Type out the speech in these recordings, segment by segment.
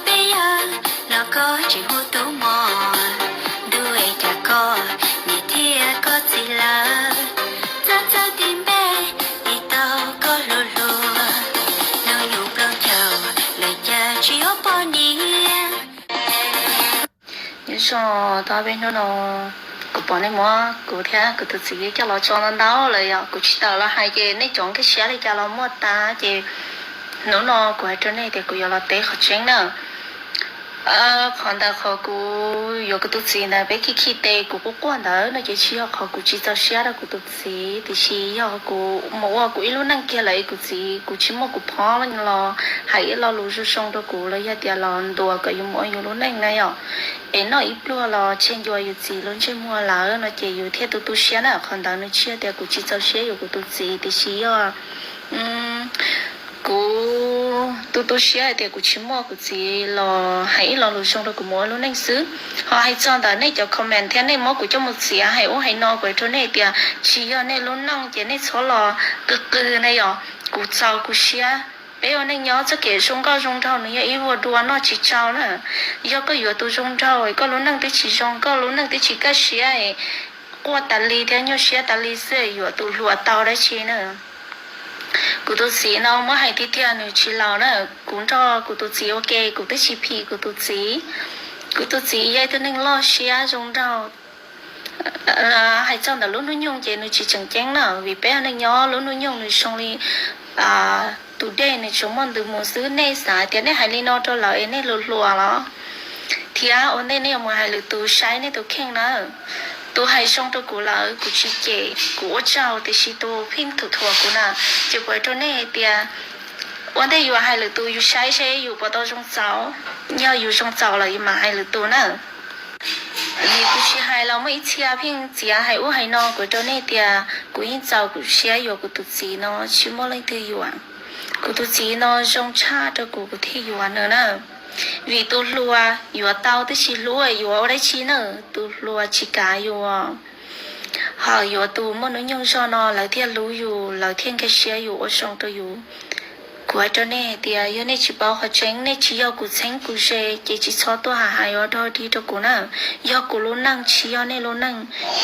Peb yawg los koj tseem hu tub mos, ntuj es cas koj niam thiab koj txiv lawv txawj txawj tis npe, tis tau koj hluas hluas, hnub nyoog plaub caug lawm cas tsis yog poj niam. Nyob zoo, tau peb hnub no kuv pom nej muab kuv thiab kuv tus txiv coj los tso ntau ntau lawm yom, kuv tsis tawm los hais ces nej cov nkag siab li cas los muaj tas ces hnub no kuv hais rau nej tias kuv yuav los teb qhov tseeb na. Qhov ntawd qhov kuv yuav kuv tus txiv ntawd peb khi khi tes kuv quaj quaj ntawd no ces tsis yog qhov kuv tsis txaus siab rau kuv tus txiv, tiam sis yog kuv mus ua kuv ib lub neej kiag lawm es kuv txiv kuv tsis muaj kuv phob los hais ib lo lus zoo zoo rau kuv los yog tias los ntuas kom yus mus ua yus lub neej na yom, es noj ib pluag los tseg ncua yus txiv lub ntsej muag lawm no ces yus thiaj tu tu siab na. Qhov ntawd nws tsis yog tias kuv tsis txaus siab yuav kuv tus txiv, tiam sis yog kuv tu tu siab hais tias kuv tsis muaj kuv txiv los hais ib lo lus zoo rau kuv mus ua lub neej xwb. Ho hais txog ntawm nej cov comment thiab nej muab kuv coj mus txiav hais ub hais no, kuv hais rau nej tias tsis yog nej lub neej ces nej txhob los qw qw na yom. Kuv txaus kuv siab. Peb ua neej nyob txoj kev zoo nkauj zoo nraug nws yog ib vuag dua noj tsis tsau na. Yog koj yuav tus zoo nraug, koj lub neej twb tsis zoo, koj lub neej twb tsis kaj siab, quaj tas li thiab nyuaj siab tas li xwb yuav tus hluas tau dab tsi na. Kuv tus txiv no muab hais tiag tiag nws tsis laus na. Kuv nrog kuv tus txiv ua ke kuv twb tsis phim kuv tus txiv. Kuv tus txiv yog ib tug neeg loj siab zoo nraug. Hais txog ntawm lub hnub nyoog ces nws tsis tseem ceeb na, vim peb ua neej nyob lub hnub nyoog nws zoo li tus dej nws tsuas muaj ntws mus xwb. Nej xav tias nej hais li no rau lawv es nej hluas hluas los? Thiab ua ntej nej yuav mus hais lwm tus saib nej tus kheej na. Tus hais zoo rau kuv lawm kuv tsis cem, kuv ua tsaug, tiam sis tus pheej thuam thuam kuv na, ces kuv hais rau nej hais tias ua ntej yus hais lwm tus yus saib seb yus puas tau zoo txaus. Yog yus zoo txaus lawm yus mam hais lwm tus na. Vim kuv tsis hais los muaj ib txhia pheej txiav hais ub hais no, kuv hais rau nej tias kuv yeej txaus kuv siab yuav kuv tus txiv no tsis muaj leej twg yuav. Kuv tus txiv no zoo tshaj rau kuv, kuv thiaj yuav nws na. Vim tus hluas yuav tau twb tsis hlub yuav ua dab tsi na, tus hluas tsis kav yus. Ho yuav tus muaj hnub nyoog zog no lawv thiaj hlub yus, lawv thiaj nkag siab yus ua zoo rau yus. Kuv hais rau nej hais tias yog nej tsis paub qhov tseeb, nej tsis yog kuv txheeb kuv ze ces tsis txhob tuaj hais hais ua dog dig rau kuv na. Yog kuv lub neej tsis yog nej lub neej,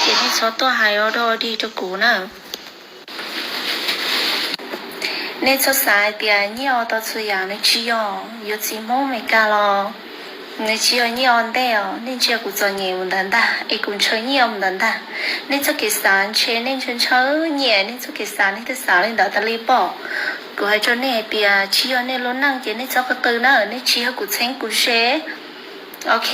ces nej txhob tuaj hais ua dog dig rau kuv na. Nej txhob xav hais tias nyiaj ua tau txhua yam, nws tsis yog. Yuav txiv Hmoob Amelikas los nws tsis yog nyiaj ua ntej os. Nej ntsia kuv txom nyem mus ntawd ntag es kuv ntshaw nyiaj mus ntawd ntag. Nej txoj kev xav ntshe nej ntshaw ntshaw nyiaj, nej txoj kev xav nej twb xav li ntawd tas li pob. Kuv hais rau nej hais tias tsis yog nej lub neej ces nej txhob qw qw na, nej tsis yog kuv txheeb kuv ze. Ok.